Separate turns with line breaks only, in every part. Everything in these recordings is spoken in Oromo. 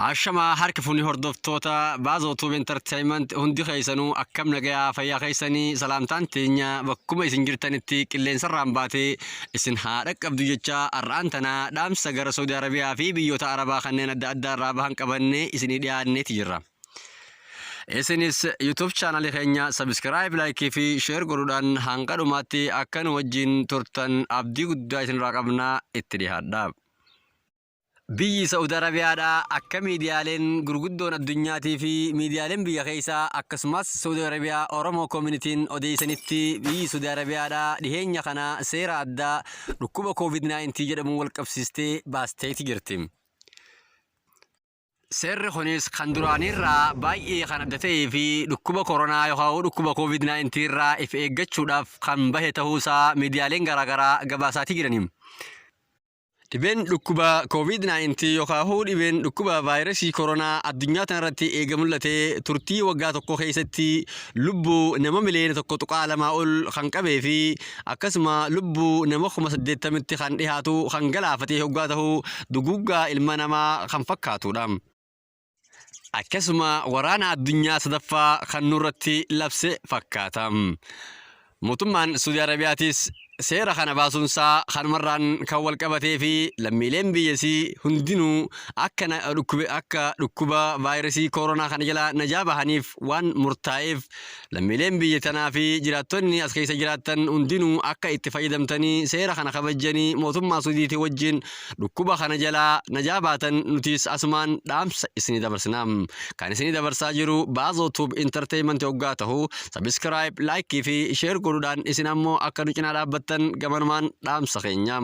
Ashamaa harka fuunni hordoftoota Baazoo Tube Entertainment hundi keessanuu akkam nagayaa fayyaa keessanii salaamtaan teenya bakkuma isin jirtanitti qilleensarraan baatee isin haa dhaqqabdu jecha har'aan tana dhaamsa gara Saudi Arabiyaa fi biyyoota Arabaa kanneen adda addaa irraa bahan qabannee isinii dhiyaanneeti jirra. Isinis YouTube chaanalii keenya subscribe, like fi share godhuudhaan hanga dhumaatti akka nu wajjin turtan abdii guddaa isinirraa qabna itti dhiyaadha. Biyyi Sa'ud Arabiyaadhaa akka miidiyaaleen gurguddoon addunyaatii fi miidiyaaleen biyya keessaa akkasumas Saudi Arabiyaa Oromoo Koominitiin odeessanitti biyyi Saudi Arabiyaadhaa dhiheenya kana seera addaa dhukkuba COVID-19 jedhamuun walqabsiistee baasteeti jirti. Seerri kunis kan duraaniirraa baay'ee kan adda ta'ee fi dhukkuba koronaa yookaan dhukkuba COVID-19 irraa if eeggachuudhaaf kan bahe ta'uusaa miidiyaaleen garaagaraa gabaasaatii jirani. Dhibeen dhukkuba COVID-19 yookaan dhibeen dhukkuba vaayirasii koronaa addunyaa tanarratti eega mul'atee turtii waggaa tokko keessatti lubbuu nama miliyoona 1.2 ol kan qabee fi akkasuma lubbuu nama 80,000tti kan dhihaatu kan galaafatee hoggaa ta'u duguuggaa ilma namaa kan fakkaatudha. Akkasuma waraana addunyaa sadaffaa kan nurratti labse fakkaata. Mootummaan Suudi Arabiyaatis seera kana baasuunsaa kanumarraan kan wal qabatee fi lammiileen biyyasii hundinuu akka akka dhukkuba vaayirasii koronaa kana jalaa najaa bahaniif waan murtaa'eef lammiileen biyya tanaa fi jiraattonni as keessa jiraattan hundinuu akka itti fayyadamtanii seera kana kabajjanii mootummaa Suudiitii wajjin dhukkuba kana jalaa najaa baatan nutis asumaan dhaamsa isinii dabarsina. Kan isinii dabarsaa jiru Baazoo Tube Entertainment hoggaa ta'u subscribe, like fi share godhuudhaan isin ammoo akka nu cinaa dhaabbattan gamanumaan dhaamsa keenya.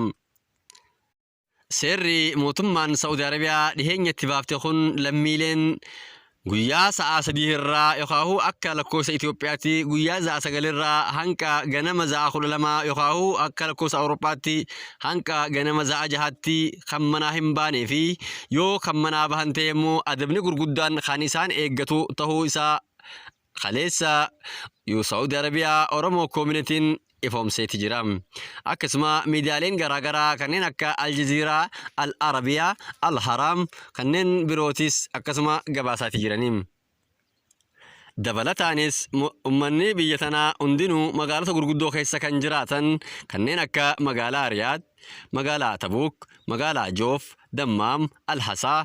Seerri mootummaan Sa'udi Arabiyaa dhiheenyatti baafte kun lammiileen guyyaa sa'aa 3 irraa yokaahu akka lakkoofsa Itoophiyaatti guyyaa za'a 9 irraa hanqa ganama za'a 12 yokaahu akka lakkoofsa Awuroophaatti hanqa ganama za'a 6tti kan manaa hin baanee fi yoo kan manaa bahan ta'e immoo adabni gurguddaan kan isaan eeggatu tahuu isaa kaleessa Saudi Arabiyaa Oromoo Koominitiin ifoomseeti jira. Akkasuma miidiyaaleen garaagaraa kanneen akka Aljaziiraa, Al Arabiyaa, Al Haraam kanneen birootis akkasuma gabaasaati jirani. Dabalataanis ummanni biyya tanaa hundinuu magaalota gurguddoo keessa kan jiraatan kanneen akka magaalaa Riyaad, magaalaa Tabuuk, magaalaa Joof, Dammaam, Al Hasaa,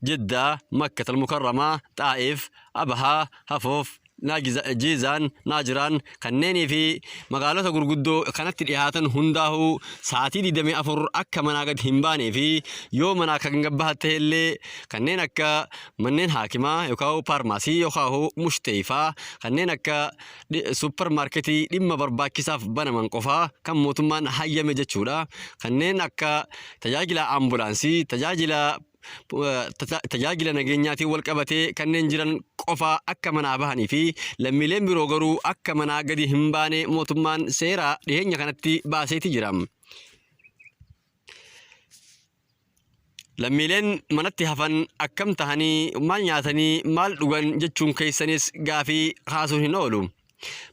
Jiddaa, Makkatal Mukarramaa, Xaa'if, Abahaa, Hafoof, Jiizaan, Naajiraan kanneenii fi magaalota gurguddoo kanatti dhihaatan hundaahuu sa'aatii 24 akka manaa gad hin baanee fi yoo manaa kan gad bahan ta'e illee kanneen akka manneen haakimaa yookaan paarmaasii yookaan mushteeyfaa kanneen akka suupper maarketii dhimma barbaachisaaf banaman qofaa kan mootummaan hayyame jechuudha. Kanneen akka tajaajila ambulaansii, tajaajila tajaajila nageenyaatiin wal qabatee kanneen jiran qofa akka manaa bahanii fi lammiileen biroo garuu akka manaa gadi hin baane mootummaan seera dhiheenya kanatti baaseeti jira. Lammiileen manatti hafan akkam tahanii maal nyaatanii maal dhugan jechuun keessanis gaafii kaasuun hin oolu.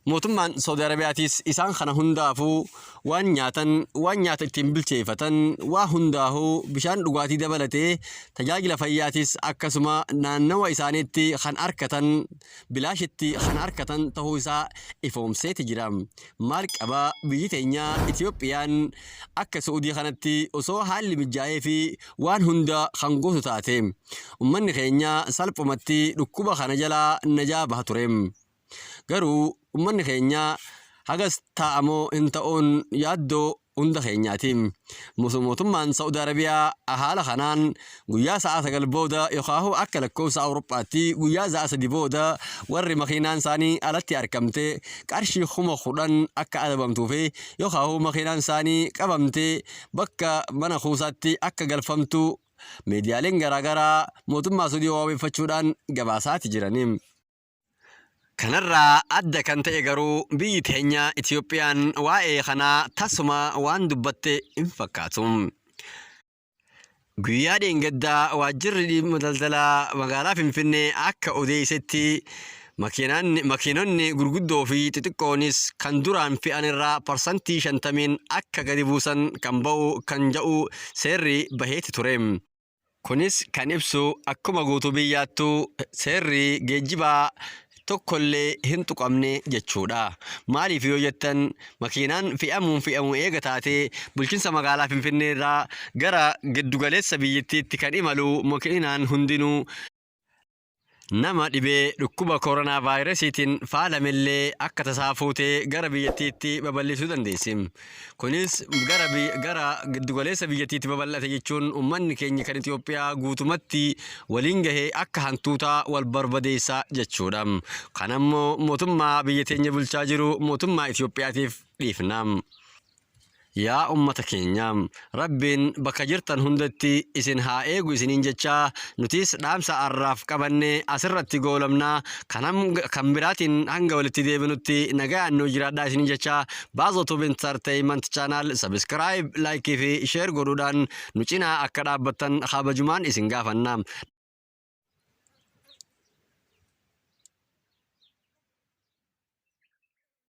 Mootummaan Saudi Arabiyaatis isaan kana hundaafuu waan nyaatan, waan nyaata ittiin bilcheeffatan, waa hundaahuu bishaan dhugaatii dabalatee tajaajila fayyaatis akkasuma naannawa isaaniitti kan arkatan bilaashitti kan arkatan tahuu isaa ifoomseeti jira. Maal qaba biyyi teenya Itiyoophiyaan akka Su'udii kanatti osoo haalli mijjaa'eefii waan hunda kan gootu taate. Ummanni keenya salphumatti dhukkuba kana jalaa najaa baha ture. Garuu ummanni keenya hagas ta'a moo hin ta'uun yaaddoo hunda keenyaati. Mootummaan Sa'ud Arabiyaa haala kanaan guyyaa sa'a 9 booda yokaahu akka lakkoofsa Awurophaatti guyyaa sa'a 3 booda warri makiinaan isaanii alatti arkamte qarshii 10,000 akka adabamtuu fi yokaahu makiinaan isaanii qabamte bakka mana kuusaatti akka galfamtu miidiyaaleen garaagaraa mootummaa Suudii wabeeffachuudhaan gabaasaati jirani. Kanarraa adda kan ta'e garuu biyyi teenya Itiyoophiyaan waa'ee kanaa tasuma waan dubbatte hin fakkaatu. Guyyaa dheengaddaa waajjirri dhimma daldalaa magaalaa Finfinnee akka odeessetti makiinonni gurguddoo fi xixiqqoonis kan duraan fe'an irraa parsantii 50n akka gadi buusan kan ba'u kan ja'u seerri baheeti ture. Kunis kan ibsu akkuma guutuu biyyaattuu seerri geejjibaa tokkollee hin tuqamne jechuudha. Maaliif yoo jettan, makiinaan fe'amuun fe'amu eega taatee, bulchinsa magaalaa Finfinnee irraa gara giddugaleessa biyyattiitti kan imalu makiinaan hundinuu nama dhibee dhukkuba koronaa vaayirasiitiin faalamellee akka tasaa fuutee gara biyyattiitti babal'isuu dandeessi. Kunis gara giddugaleessa biyyattiitti babal'ate jechuun uummanni keenya kan Itoophiyaa guutumatti waliin gahee akka hantuutaa wal barbadeessa jechuudha. Kanammoo mootummaa biyya teenya bulchaa jiru, mootummaa Itoophiyaatiif dhiifna. Yaa ummata keenya, Rabbiin bakka jirtan hundatti isin haa eegu isiniin jechaa, nutis dhaamsa arraaf qabanne asirratti goolabna. Kan biraatiin hanga walitti deebinutti nagayaan nuu jiraadhaa isiniin jechaa, Baazoo Tube Entertainment Channel subscribe, like fi share godhuudhaan nu cinaa akka dhaabbattan kabajumaan isin gaafanna.